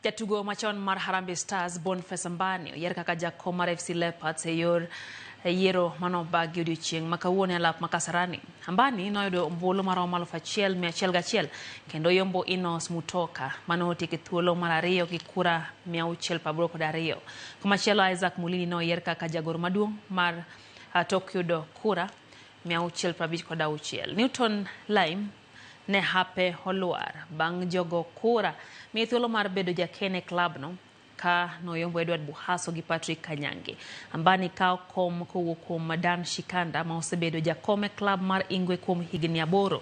Jatugo machon mar Harambee Stars Boniface Ambani oyier kaka jakom mar FC Leopards e yor yiero manobagi odiochieng' ma kawuono e alap ma Kasarani. Ambani noyudo ombulu maromo 1101 kendo yombo Enos Mutoka mane otieko e thuolo mar ariyo gi kura 682. Komachielo Isaac Mulini noyier kaka jagoro maduong' mar tok yudo kura 656. Newton Lime ne hape olwar bang' jogo kura miye thuolo mar bedo jakene e klabno ka noyombo Edward Buhaso gi Patrick Kanyange. Ambani kawo kom kowuok kuom Dan Shikanda ma osebedo jakom e klab mar Ingwe kuom higni 8.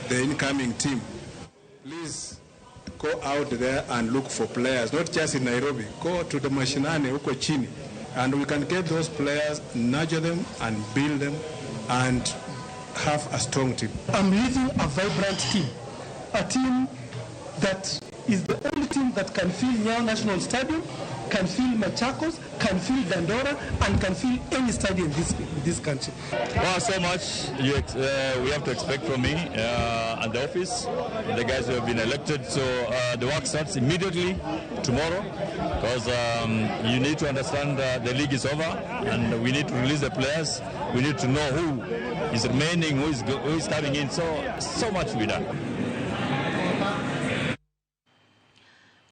The incoming team, please go out there and look for players, not just in Nairobi. Go to the mashinani huko chini, and we can get those players, nurture them and build them and have a strong team. I'm leaving a vibrant team, a team that is the only team that can fill Nyayo National Stadium, can fill Machakos, can fill Dandora, and can fill any stadium in this country. Well, so much we have to expect from me and the office, the guys who have been elected. So the work starts immediately tomorrow, because you need to understand the league is over, and we need to release the players. We need to know who is remaining, who is coming in. So much to be done.